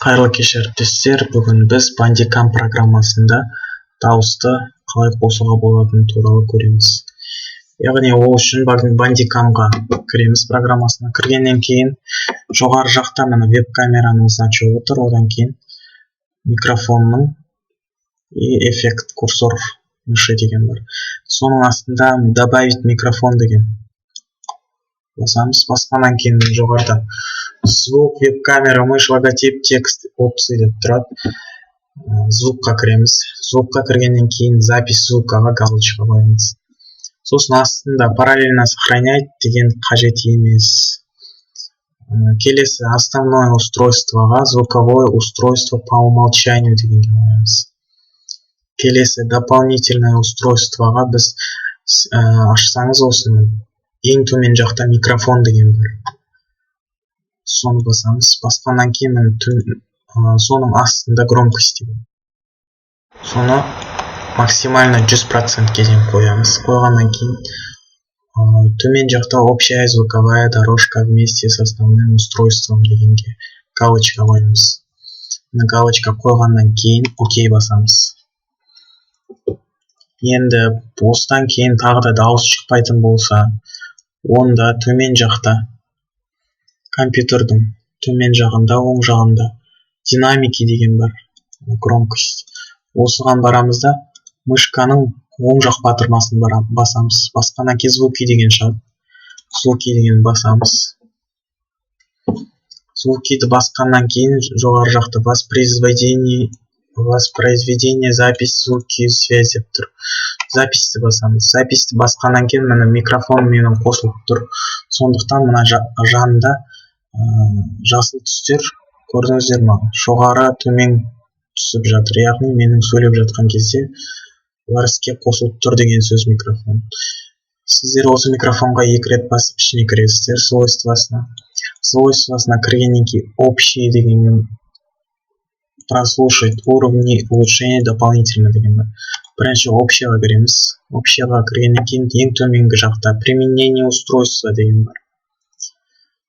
Қайырлы кеш, әріптестер! Бүгін біз Bandicam программасында дауысты қалай қосуға болатыны туралы көреміз. Яғни ол үшін Bandicamға кіреміз. Программасына кіргеннен кейін жоғары жақта, міне, веб камераның значогы тұр, одан кейін микрофонның и эффект курсор мыши деген бар. Соның астында «Добавить микрофон» деген басамыз. Басқаннан кейін жоғарыда «Звук», «Веб камера», «Мышь», «Логотип», «Текст», «Опции» деп тұрады. Звукқа кіреміз. Звукқа кіргеннен кейін «Запись звукаға» галочка қоямыз. Сосын астында «Параллельно сохранять» деген қажет емес. Келесі «Основное устройствоға» «Звуковое устройство по умолчанию» дегенге қоямыз. Келесі «Дополнительное устройствоға» біз ашсаңыз, осыны ең төмен жақта «Микрофон» деген бар, соны басамыз. Басқаннан кейін, міне, соның астында «Громкость» деген, соны максимально 100%-ке дейін қоямыз. Қойғаннан кейін төмен жақта «Общая звуковая дорожка вместе с основным устройством» дегенге галочка қоямыз. Галочка қойғаннан кейін «Окей» басамыз. Енді осыдан кейін тағы да дауыс шықпайтын болса, онда төмен жақта, компьютердің төмен жағында, оң жағында «Динамики» деген бар, «Громкость», осыған барамыз да, мышканың оң жақ батырмасын басамыз. Басқаннан кейін «Звуки» деген шығады. «Звуки» деген басамыз. «Звукиді» басқаннан кейін жоғары жақта «Воспроизведение», «Запись», «Звуки», «Связь» деп тұр. «Записьті» басамыз. «Записьті» басқаннан кейін, міне, микрофон менің қосылып тұр. Сондықтан мына жанында жасыл түстер, көрдіңіздер ма, жоғары төмен түсіп жатыр. Яғни менің сөйлеп жатқан кезде олар іске қосылып тұр деген сөз, микрофон. Сіздер осы микрофонға екі рет басып, ішіне кіресіздер, свойствосына. Свойствосына кіргеннен кейін «Общий» деген, «Прослушать», «Уровни», «Улучшение», «Дополнительно» деген бар. Бірінші «Общийға» кіреміз. «Общийға» кіргеннен кейін ең төменгі жақта «Применение устройства» деген бар.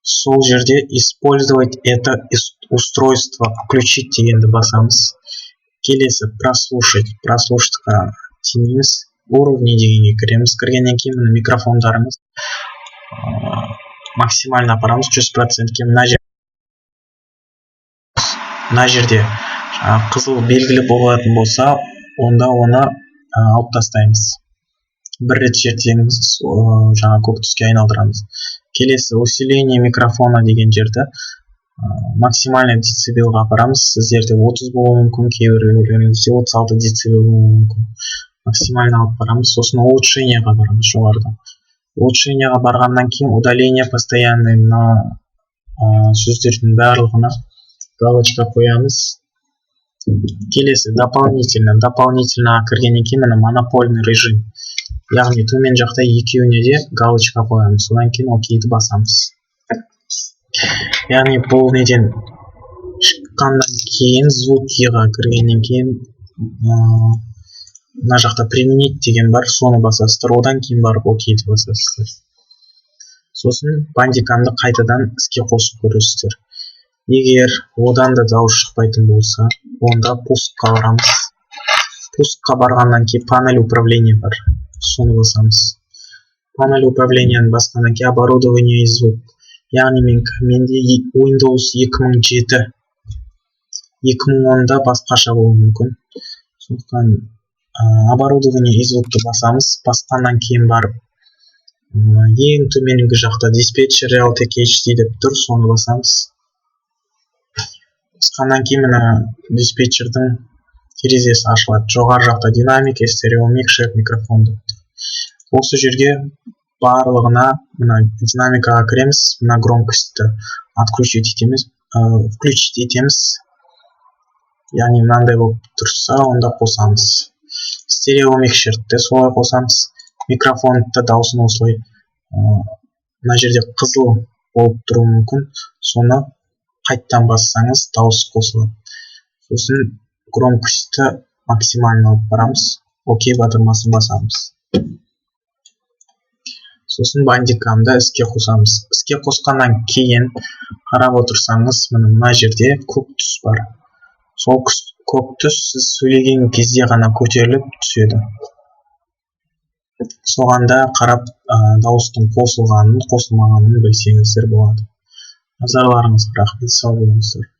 Сол жерде «Использовать это устройство» включить дегенді басамыз. Келесі «Прослушать», «Прослушатьқа» тимейміз, «Уровни» дегенге кіреміз. Кіргеннен кейін, міне, микрофондарымыз максимально апарамыз, 100%-ке. Мына жерде жаңағы қызыл белгілі болатын болса, онда оны алып тастаймыз. Бір рет шертеміз, жаңа көк түске айналдырамыз. Келесі «Усиление микрофона» деген жерді максимальный децибелға апарамыз. Сіздерде 30 болуы мүмкін, кейбіреулеріңізде 36 децибел болуы мүмкін. Максимально алып барамыз. Сосын «Улучшениеға» барамыз жоғарыда. «Улучшениеға» барғаннан кейін «Удаление постоянный», мына сөздердің барлығына галочка қоямыз. Келесі «Дополнительно». «Дополнительно» кіргеннен кейін, міне, «Монопольный режим», яғни төмен жақта екеуіне де галочка қоямыз. Содан кейін «Окейді» басамыз. Яғни бұл неден шыққаннан кейін, «Звукиға» кіргеннен кейін мына жақта «Применить» деген бар, соны басасыздар. Одан кейін барып «Окейді» басасыздар. Сосын Бандикамды қайтадан іске қосып көресіздер. Егер одан да дауыс шықпайтын болса, онда «Пускқа» барамыз. «Пускқа» барғаннан кейін «Панель управления» бар, соны басамыз. «Панель управленияны» басқаннан кейін «Оборудование и звук», яғни менде Windows 2007, 2010-да басқаша болуы мүмкін. Сондықтан «Оборудование и звукты» басамыз. Басқаннан кейін барып ең төменгі жақта «Диспетчер Realtek HD» деп тұр, соны басамыз. Басқаннан кейін, міне, диспетчердің терезесі ашылады. Жоғары жақта «Динамики», «Стерео микшер», «Микрофон» деп тұр. Осы жерге барлығына, мына динамикаға кіреміз, мына громкостьті отключить етеміз, включить етеміз. Яғни мынандай болып тұрса, онда қосамыз. Стерео микшерді де солай қосамыз. Микрофонды да дауысын осылай, мына жерде қызыл болып тұруы мүмкін, соны қайттан бассаңыз, дауыс қосылады. Сосын громкостьті максимально алып барамыз, «Окей» батырмасын басамыз. Сосын Бандикамды іске қосамыз. Іске қосқаннан кейін қарап отырсаңыз, міне, мына жерде көк түс бар. Сол көк түс сіз сөйлеген кезде ғана көтеріліп түседі. Соған да қарап, дауыстың қосылғанын, қосылмағанын білсеңіздер болады. Назарларыңызға рахмет, сау болыңыздар.